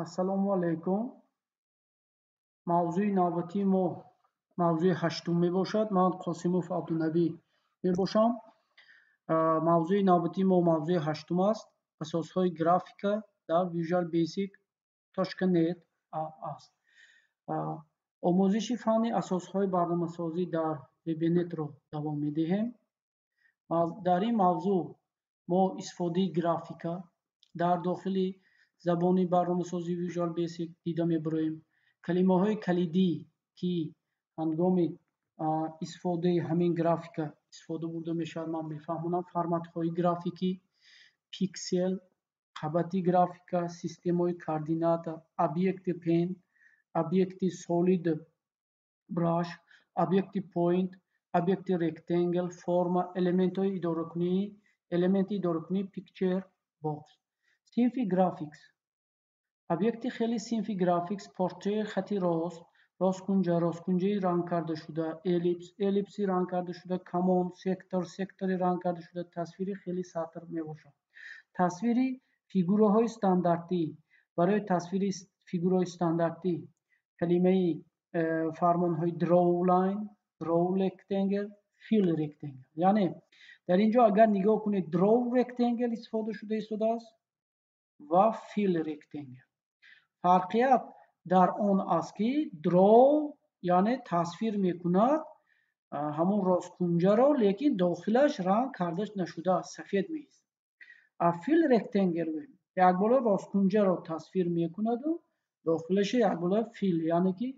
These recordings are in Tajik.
Ассалому алайкум. Мавзӯи навбатии мо мавзӯи ҳаштум мебошад. Ман Қосимов Абдунабӣ мебошам. Мавзӯи навбатии мо мавзӯи ҳаштум аст. Асосҳои графика дар Visual Basic .NET аст. Омӯзиши фанни асосҳои барномасозӣ дар VB.NET-ро давом медиҳем. Дар ин мавзӯъ мо истифодаи графика дар дохили забони барномасозии Visual Basic дида мебароем. Калимаҳои калидӣ, ки ҳангоми истифодаи ҳамин графика истифода бурда мешавад, ман мефаҳмонам. Форматҳои графикӣ, пиксел, қабати графика, системаҳои координата, объекти Pen, объекти Solid Brush, объекти Point, объекти Rectangle, форма, элементҳои идоракунӣ, элементи идоракунии Picture Box. Синфи Graphics. Объекти хели синфи Graphics порчаи хати рост, росткунҷа, росткунҷаи рангкардашуда, эллипс, эллипси рангкардашуда, камон, сектор, сектори рангкардашуда, тасвири хели сатр мебошад. Тасвири фигураҳои стандартӣ. Барои тасвири фигураҳои стандартӣ калимаи фармонҳои draw line, draw rectangle, fill rectangle. Яъне дар ин ҷо агар нигоҳ кунед, draw rectangle истифода шуда истодааст ва fill rectangle. Фарқият дар он аст, ки draw яъне тасвир мекунад ҳамон росткунҷаро, лекин дохилаш ранг карда нашудааст, сафед меистад. А fill rectangle якбора росткунҷаро тасвир мекунаду дохилаша якбора fill, яъне ки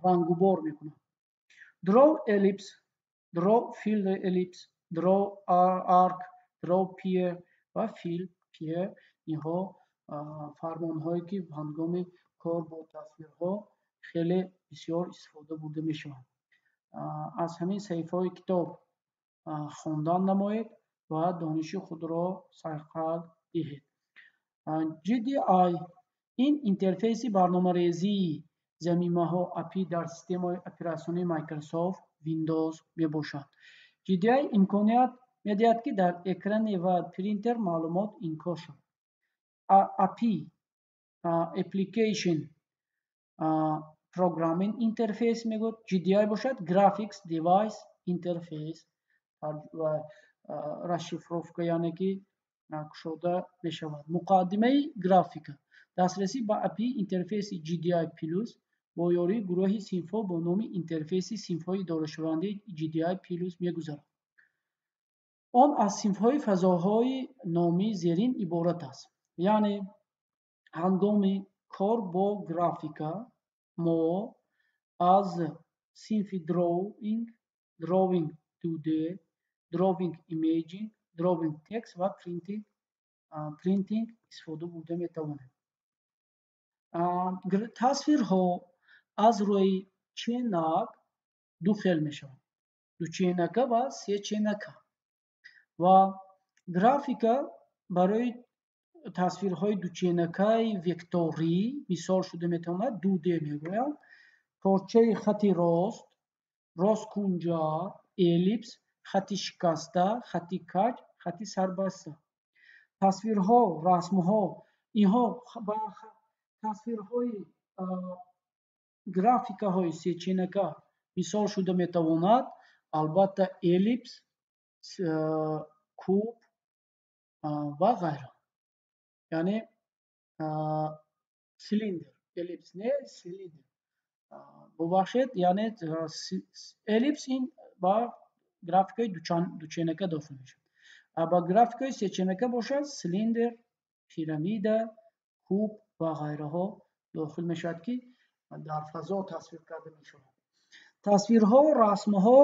рангубор мекунад. Draw ellipse, draw fill ellipse, draw arc, draw pie ва fill pie, инҳо фармонҳое, ки ҳангоми кор бо тасвирҳо хеле бисёр истифода бурда мешаванд. Аз ҳамин саҳифаҳои китоб хондан намоед ва дониши худро сайқал диҳед. GDI ин интерфейси барномарезии замимаҳо API дар системаҳои оператсионии Microsoft Windows мебошад. GDI имконият медиҳад, ки дар экрани ва принтер маълумот инъикос шавад. API Application Programming Interface мегӯяд, GDI бошад Graphics Device Interface ва расшифровка, яъне ки кушода мешавад. Муқаддимаи графика. Дастрасӣ ба API интерфейси GDI Plus бо ёрии гурӯҳи синфҳо бо номи интерфейси синфҳои идорашавандаи GDI Plus мегузарад. Он аз синфҳои фазоҳои номии зерин иборат аст. Яъне ҳангоми кор бо графика мо аз синфи Drawing, Drawing 2D, Drawing Imaging, Drawing Text ва Printing истифода бурда метавонем. Тасвирҳо аз рӯи ченак ду хел мешаванд: дученака ва сеченака. Ва графика барои тасвирҳои дученакаи векторӣ мисол шуда метавонад, 2D мегӯянд: порчаи хати рост, росткунҷа, эллипс, хати шикаста, хати каҷ, хати сарбаста. Тасвирҳо, расмҳо, инҳо ба тасвирҳои графикаҳои сеченака мисол шуда метавонад, албатта, эллипс, куб ва ғайра. Яъне цилиндр, эллипс не, цилиндр. Бубахшед, яъне эллипс ин ба графикаи дученака дохил мешавад. Ба графикаи сеченака бошад, цилиндр, пирамида, куб ва ғайраҳо дохил мешавад, ки дар фазо тасвир карда мешавад. Тасвирҳо, расмҳо,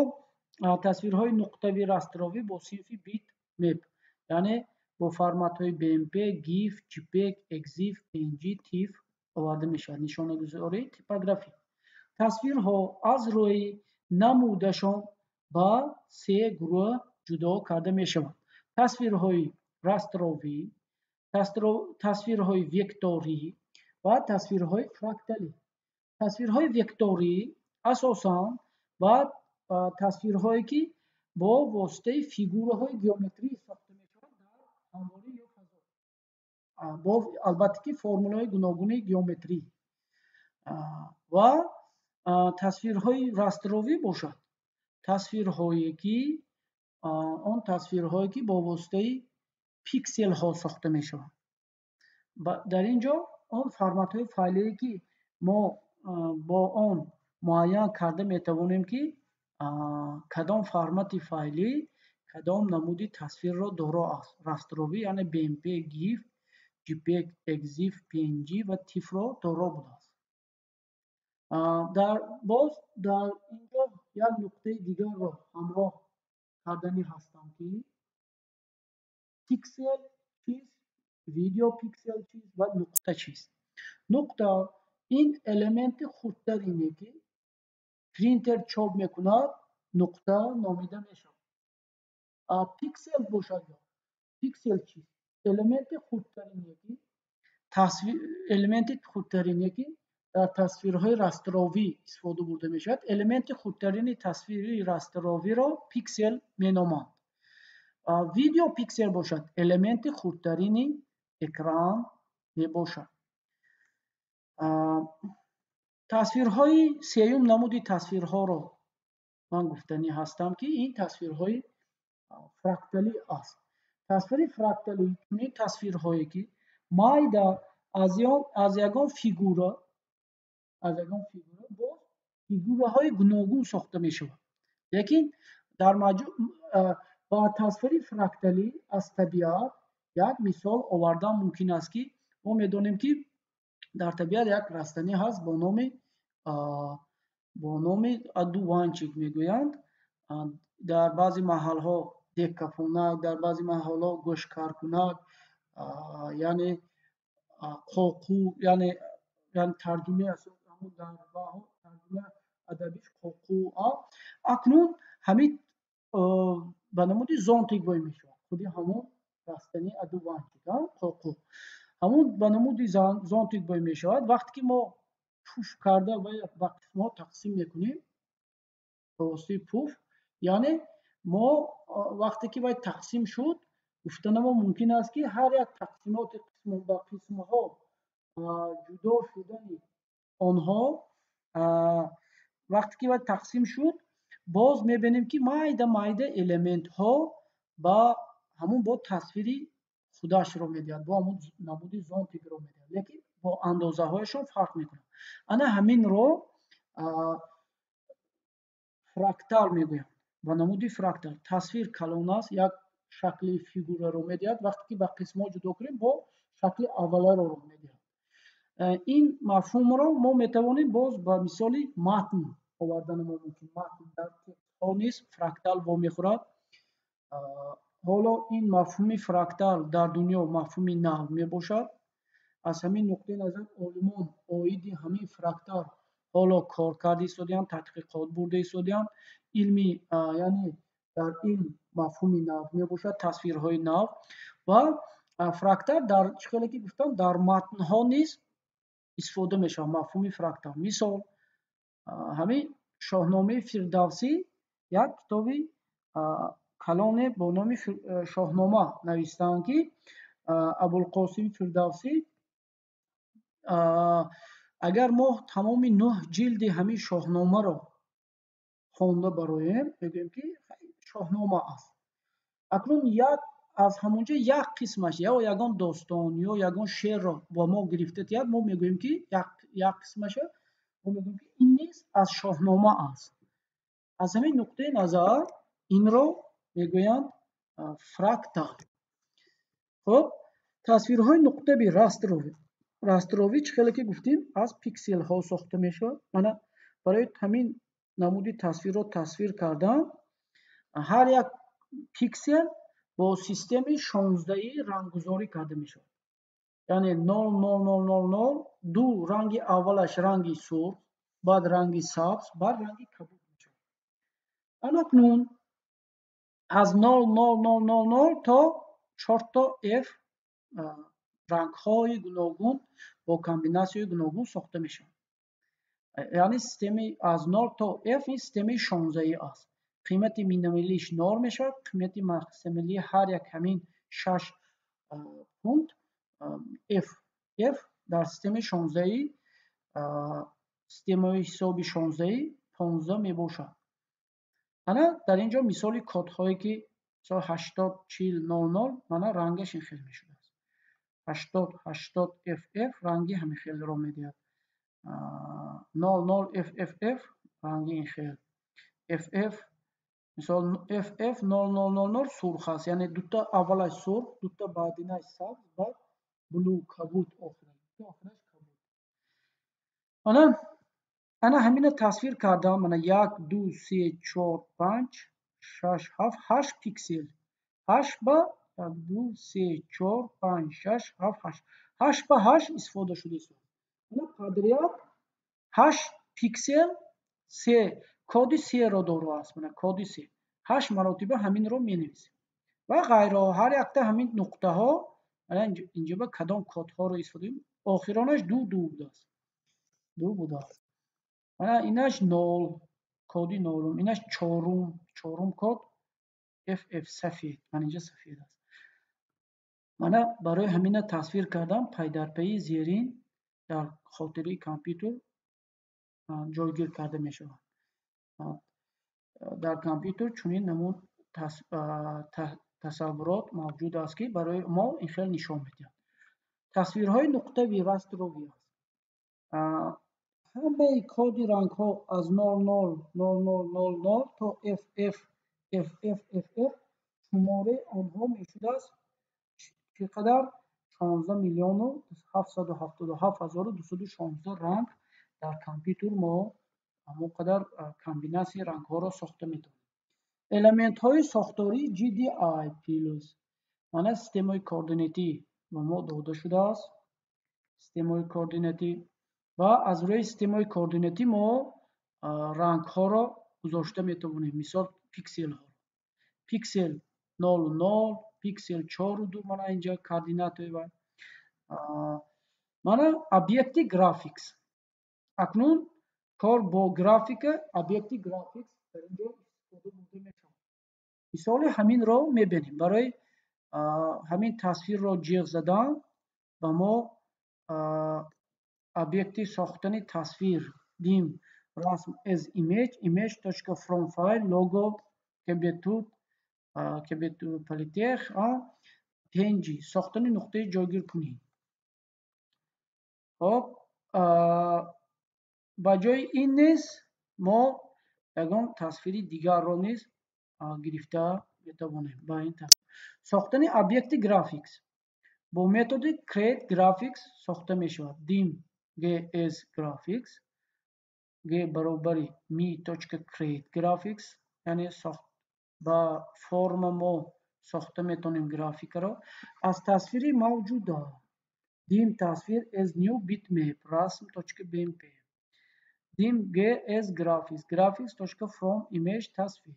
тасвирҳои нуқтавӣ растровӣ бо синфи bitmap, яъне бо форматҳои BMP, GIF, JPEG, EXIF, PNG, TIFF оварда мешавад. Нишонагузории типографӣ. Тасвирҳо аз рӯи намудашон ба се гурӯҳ ҷудо карда мешаванд: тасвирҳои растровӣ, тасвирҳои векторӣ ва тасвирҳои фракталӣ. Тасвирҳои векторӣ асосан ба тасвирҳое, ки бо воситаи фигураҳои геометрӣ сохта мешаванд дар ҳамворӣ ё фазо. Боз албатта ки формулаҳои гуногуни геометрӣ ва тасвирҳои растровӣ бошад, тасвирҳое ки он тасвирҳое ки бо воситаи пикселҳо сохта мешаванд. Дар ин ҷо он форматҳои файлие ки мо бо он муайян карда метавонем, ки кадом формати файлӣ кадом намуди тасвирро доро аст. Растровӣ яъне BMP, GIF, JPEG, EXIF, PNG ва TIFF-ро доро будааст. Боз дар ин ҷо як нуқтаи дигарро ҳамроҳ карданӣ ҳастам, ки пиксел чист, видео пиксел чист ва нуқта чист. Нуқта ин элементи хурдтарине, ки принтер чоп мекунад, нуқта номида мешавад. Пиксел бошад, пиксел чист? Элементи хурдтарине ки элементи хурдтарине ки дар тасвирҳои растровӣ истифода бурда мешавад. Элементи хурдтарини тасвири растровиро пиксел меноманд. Видео пиксел бошад, элементи хурдтарини экран мебошад. Тасвирҳои сеюм намуди тасвирҳоро ман гуфтанӣ ҳастам, ки ин тасвирҳои фракталӣ аст. Тасвири фракталӣ чунин тасвирҳое ки майда аз ягон фигура боз фигураҳои гуногун сохта мешавад. Лекин дар маҷмӯъ ба тасвири фракталӣ аз табиат як мисол овардан мумкин аст, ки мо медонем, ки дар табиат як растанӣ ҳаст бо номи одуванчик мегӯянд. Дар баъзе маҳалҳо деккафунак, дар баъзе маҳалҳо гӯшткаркунак, яъне қоқу, яъне тарҷумаи тарҷумаи адабиш қоқу. Акнун ҳамин ба намуди зонтик бой мешавад. Худи ҳамон растании одуванчик, қоқу ҳамон ба намуди зонтик бой мешавад. Вақте ки мо пуф карда ва ба қисмҳо тақсим мекунем ба воситаи пуф, яъне мо вақте ки вай тақсим шуд, гуфтанамо мумкин аст, ки ҳар як тақсимоти ба қисмҳо ҷудо шудани онҳо, вақте ки вай тақсим шуд, боз мебинем, ки майда майда элементҳо ба ҳамун бо тасвири худашро медиҳад, бо ҳамун намуди зонтикро медиҳад, лекин бо андозаҳояшон фарқ мекунад. Ана ҳаминро фрактал мегӯянд. Ба намуди фрактал тасвир калон аст, як шакли фигураро медиҳад, вақте ки ба қисмҳо ҷудо кунем, бо шакли авваларо медиҳад. Ин мафҳумро мо метавонем боз ба мисоли матн оварданамо мумкин. Матн дар текстҳо низ фрактал вомехӯрад. Ҳоло ин мафҳуми фрактал дар дунё мафҳуми нав мебошад. Аз ҳамин нуқтаи назар олимон оиди ҳамин фрактал ҳоло кор карда истодаанд, тадқиқот бурда истодаанд. Илми, яъне дар илм мафҳуми нав мебошад, тасвирҳои нав ва фрактал дар чӣ хеле ки гуфтам, дар матнҳо низ истифода мешавад мафҳуми фрактал. Мисол, ҳамин Шоҳномаи Фирдавсӣ, як китоби калоне бо номи Шоҳнома навиштаанд, ки Абулқосими Фирдавсӣ, агар мо тамоми 9 ҷилди ҳамин Шоҳномаро хонда бароем, мегӯем, ки Шоҳнома аст. Акнун як аз ҳамонҷо як қисмаш ё ягон достон ё ягон шеърро ба мо гирифта диҳад, мо мегӯем, ки як қисмаша мо мегӯем, ки ин низ аз Шоҳнома аст. Аз ҳамин нуқтаи назар инро мегӯянд фрактал. Хуб, тасвирҳои нуқтаби растровӣ. Растровӣ, чӣ хеле ки гуфтем, аз пикселҳо сохта мешавад. Мана барои ҳамин намуди тасвирро тасвир кардан ҳар як пиксел бо системаи 16-ӣ ранггузорӣ карда мешавад. Яъне 0 0 0 0 0, ду ранги аввалаш ранги сурх, баъд ранги сабз, баъд ранги кабуд мешавад. Анакнун аз 0 0 0 0 0 то чорто F рангҳои гуногун бо комбинатсияҳои гуногун сохта мешавад. Яъне системаи аз 0 то F ин системаи 16-ӣ аст. Қимати минималиш 0 мешавад, қимати максималии ҳар як ҳамин шаш пункт F F дар системаи шонздаҳи, системаи ҳисоби шонздаҳи 15 мебошад. Ана дар ин ҷо мисоли кодҳое, ки мисол 80 40 00, мана рангаш ин хел мешудааст. 80 80 FF ранги ҳамин хелро медиҳад. 00 FFF ранги ин хел. FF, мисол, FF 0000 сурх аст, яъне дута аввалаш сурх, дута баъдинаш сабз, баъд blue, кабуд охираш, охираш кабуд. Ана ҳамина тасвир кардам. Мана як, ду, се, чор, панҷ, шаш, ҳафт, ҳашт пиксел. Ҳашт ба як, ду, се, чор, панҷ, шаш, ҳафт, ҳашт. Ҳашт ба ҳашт истифода шудааст. Ана подряд ҳашт пиксел се коди серо доро аст. Мана коди се. Ҳашт маротиба ҳаминро менависем. Ва ғайро, ҳар якта ҳамин нуқтаҳо, мана инҷо ба кадом кодҳоро истифода, охиронаш ду ду будааст. Ду будааст. Мана инаш нол, коди нолум, инаш чорум, чорум код FF сафед. Мана инҷа сафед аст. Мана барои ҳамина тасвир кардам, пайдарпайи зерин дар хотираи компютер ҷойгир карда мешавад. Дар компютер чунин намуд тасаввурот мавҷуд аст, ки барои мо ин хел нишон медиҳад. Тасвирҳои нуқтавӣ, растровӣ аст. Ҳамаи коди рангҳо аз 00 00 00 то FF FF FF, шумораи онҳо мешудааст чӣ қадар? 16 777 216 ранг. Дар компютер мо ҳамон қадар комбинатсияи рангҳоро сохта метавонем. Элементҳои сохтории GDI плюс. Мана системаи координатӣ ба мо дода шудааст. Системаи координатӣ, ва аз рӯи системаи координатӣ мо рангҳоро гузошта метавонем. Мисол, пикселҳоро. Пиксел 0 0, пиксел 4 2, мана инҷа координатаи ва мана объекти graphics. Акнун кор бо графика, объекти graphics дар инҷо истифода бурда мешавад. Мисоли ҳаминро мебинем. Барои ҳамин тасвирро ҷиғ задан ба мо объекти сохтани тасвир dim расм as image, image точка from file logo kbtut kbtu polytech png, сохтани нуқтаи ҷойгиркунӣ. Хоб, ба ҷои ин низ мо ягон тасвири дигарро низ гирифта метавонем. Ба ин сохтани объекти graphics бо методи create graphics сохта мешавад. Dim g as graphics, g баробари me точка create graphics, яъне сохт ба форма мо сохта метавонем графикаро аз тасвири мавҷуда. Dim тасвир as new bitmap расм точка bmp. Dim g as graphics, graphics точка from image тасвир.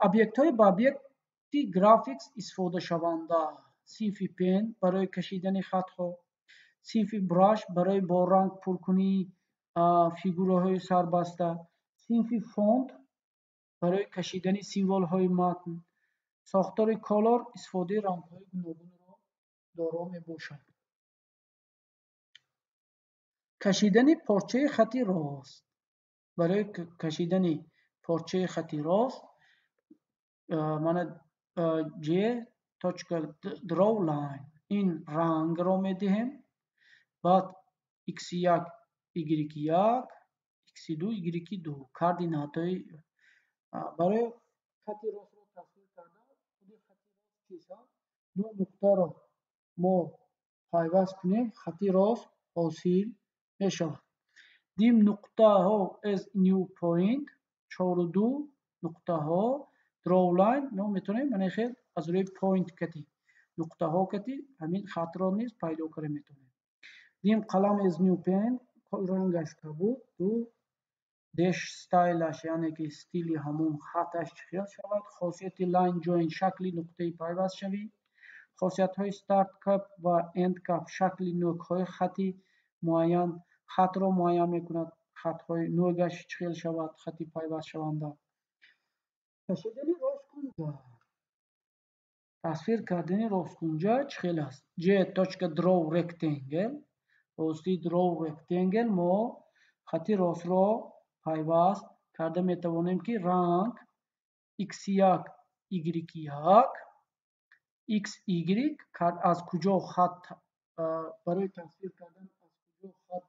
Объектҳои ба объекти graphics истифодашаванда: синфи pen барои кашидани хатҳо, синфи brush барои бо ранг пуркунии фигураҳои сарбаста, синфи font барои кашидани символҳои матн. Сохтори color истифодаи рангҳои гуногунро доро мебошад. Кашидани порчаи хати рост. Барои кашидани порчаи хати рост мана g точка draw line, ин рангро медиҳем, баъд x1 y1, x2 y2 координатаи барои хати ростро тасвир кардан. Худи хати рост чист? Ду нуқтаро мо пайваст кунем, хати рост ҳосил мешавад. Dim нуқтаҳо as new point, чору ду нуқтаҳо, draw line, мо метавонем мана хел аз рӯи point кати, нуқтаҳо кати ҳамин хатро низ пайдо карда метавонем. Dim қалам as new pen, рангаш кабуд, ду dash style аш, яъне ки стили ҳамон хаташ чӣ хел шавад. Хосияти line join, шакли нуқтаи пайвастшавӣ. Хосиятҳои start cap ва end cap, шакли нӯкҳои хати муайян, хатро муайян мекунад, хатҳои нӯгаш чӣ хел шавад, хати пайвастшаванда. Кашидани росткунҷа. Тасвир кардани росткунҷа чӣ хел аст? G точка draw rectangle. Ба воситаи draw rectangle мо хати ростро пайваст карда метавонем, ки ранг x1 y1 xy аз куҷо хат барои тасвир кардан, аз куҷо хат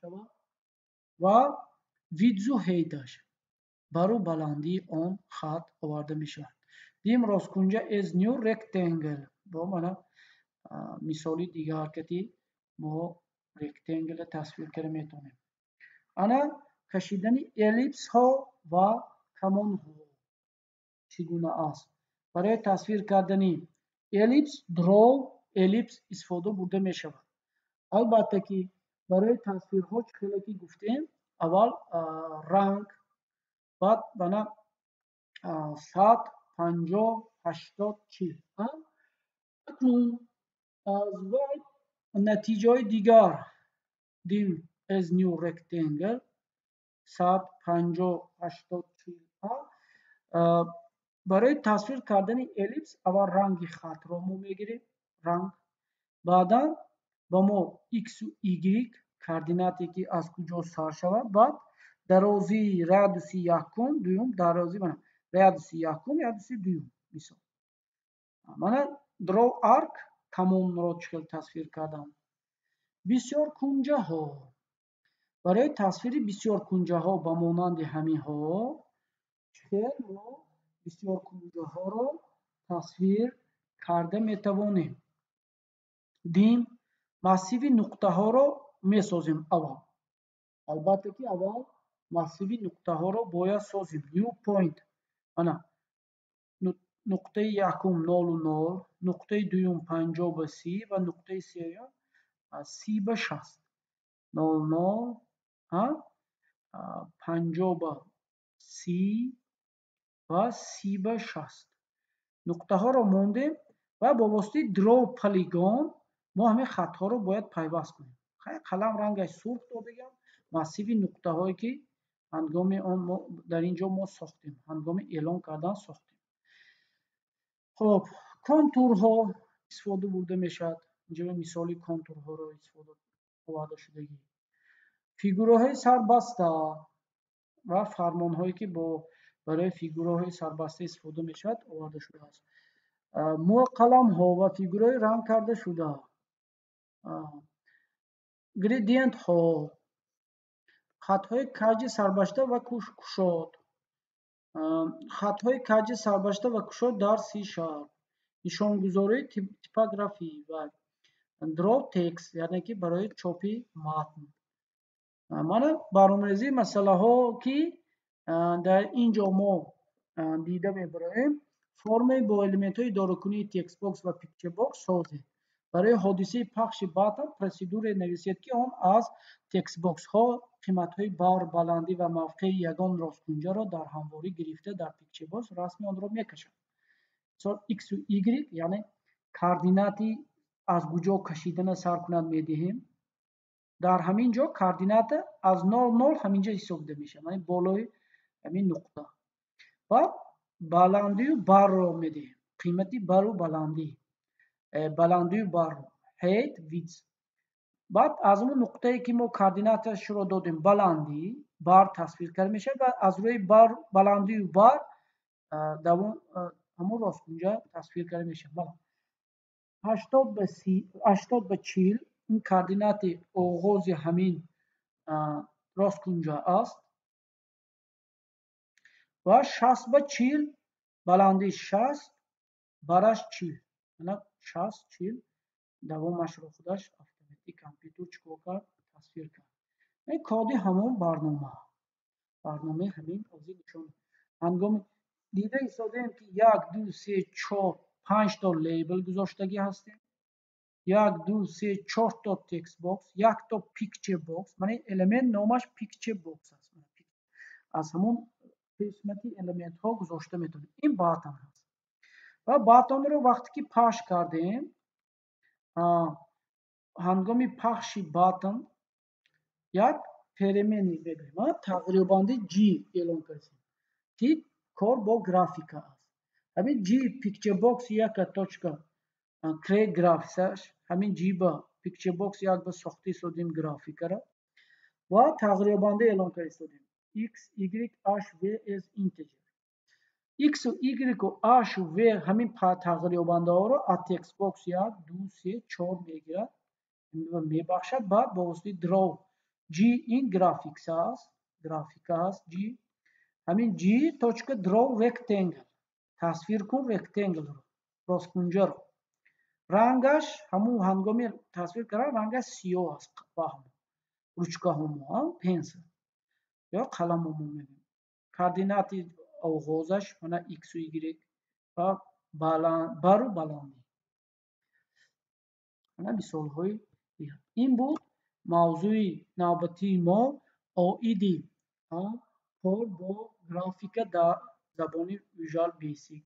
шавад ва width у height аш, бару баландии он хат оварда мешавад. Dim росткунҷа as new rectangle бо мана мисоли дигар кати мо rectangle тасвир карда метавонем. Ана кашидани эллипсҳо ва камонҳо чӣ гуна аст? Барои тасвир кардани эллипс draw ellipse истифода бурда мешавад. Албатта ки барои тасвирҳо, чӣ хеле ки гуфтем, аввал ранг, баъд бана 100, 50, 80, 40. Акнун аз вай натиҷаҳои дигар dim as new rectangle 100, 50, 80, 40. Барои тасвир кардани эллипс аввал ранги хатро мо мегирем, ранг, баъдан ба мо x-у y координате, ки аз куҷо сар шавад, баъд дарозии радиуси якум, дуюм, дарози мана радиуси якум, радиуси дуюм. Мисол, мана draw arc, камонро чӣ хел тасвир кардам. Бисёркунҷаҳо. Барои тасвири бисёркунҷаҳо ба монанди ҳаминҳо чӣ хел мо бисёркунҷаҳоро тасвир карда метавонем? Dim массиви нуқтаҳоро месозем аввал. Албатта ки аввал массиви нуқтаҳоро бояд созем. New point, мана нуқтаи якум нолу нол, нуқтаи дуюм 50 ба 30 ва нуқтаи сеюм 30 ба 60. Нол нол, 50 ба 30 ва 30 ба 60 нуқтаҳоро мондем ва бо воситаи draw polygon мо ҳамин хатҳоро бояд пайваст кунем. Қалам рангаш сурх додагам. Массиви нуқтаҳое, ки ҳангоми он мо дар ин ҷо мо сохтем, ҳангоми эълон кардан сохтем. Хуб, контурҳо истифода бурда мешавад. Инҷо мисоли контурҳоро истифода оварда шудагӣ. Фигураҳои сарбаста ва фармонҳое, ки бо барои фигураҳои сарбаста истифода мешавад, оварда шудааст. Мӯйқаламҳо ва фигураҳои ранг карда шуда, градиентҳо, хатҳои каҷи сарбаста ва кушод, хатҳои каҷи сарбаста ва кушод дар C#, нишонгузории типографӣ ва draw text, яъне ки барои чопи матн. Мана барномарезии масъалаҳо, ки дар ин ҷо мо дида мебароем. Формаи бо элементҳои идоракунии textbox ва picturebox созед. Барои ҳодисаи пахши button процедуре нависед, ки он аз textbox ҳо қиматҳои бар, баландӣ ва мавқеи ягон росткунҷаро дар ҳамворӣ гирифта, дар picturebox расми онро мекашад. Мисол, x-у y, яъне координати аз куҷо кашидана сар кунад медиҳем. Дар ҳамин ҷо координата аз нол нол ҳаминҷа ҳисобида мешавад, яъне болои ҳамин нуқта. Ва баландию барро медиҳем, қимати бару баландӣ, баландию барро, height, width. Баъд аз он нуқтае, ки мо координаташро додем, баландӣ, бар тасвир карда мешавад ва аз рӯи бар, баландию бар ҳамон росткунҷа тасвир карда мешавад. 80 ба 30, 80 ба 40 ин координати оғози ҳамин росткунҷа аст ва 60 ба 40, баландӣ 60, бараш 40. 60, 40, давомашро худаш автоматик компютер чӣ кор кард? Тасвир кард. Ин коди ҳамон барнома, барномаи ҳамин ҳозир нишон. Ҳангоми дида истодаем, ки як, ду, се, чор, панҷто лейбл гузоштагӣ ҳастем, як, ду, се, чорто textbox, якто picture box. Мана ин элемент номаш picture box аст. Аз ҳамон қисмати элементҳо гузошта метавонем. Ин button ҳаст ва button ро вақте ки пахш кардем, ҳангоми пахши button як переменный мегӯем, тағйирёбандаи g эълон кардем, ки кор бо графика аст. Ҳамин J picture box яка точка create graphics, ҳамин J ба picture box як ба сохта истодем графикара ва тағйирёбанда эълон карда истодем: x, y, h, v as integer. X, y, h, v, ҳамин тағйирёбандаҳоро аз textbox як, ду, се, чор мегирад ва мебахшад. Баъд бо воситаи draw G, ин graphics аст, графика аст G, ҳамин G точка draw rectangle, тасвир кун rectangle ро, росткунҷаро. Рангаш ҳамун ҳангоми тасвир кардан рангаш сиёҳ аст. Баҳмо ручкаҳомо, pencil ё қаламҳомо мегӯем. Координати оғозаш мана x-у y ва бару баландӣ. Мана мисолҳои дигар. Ин буд мавзӯи навбатии мо оиди кор бо графика дар забони Visual Basic.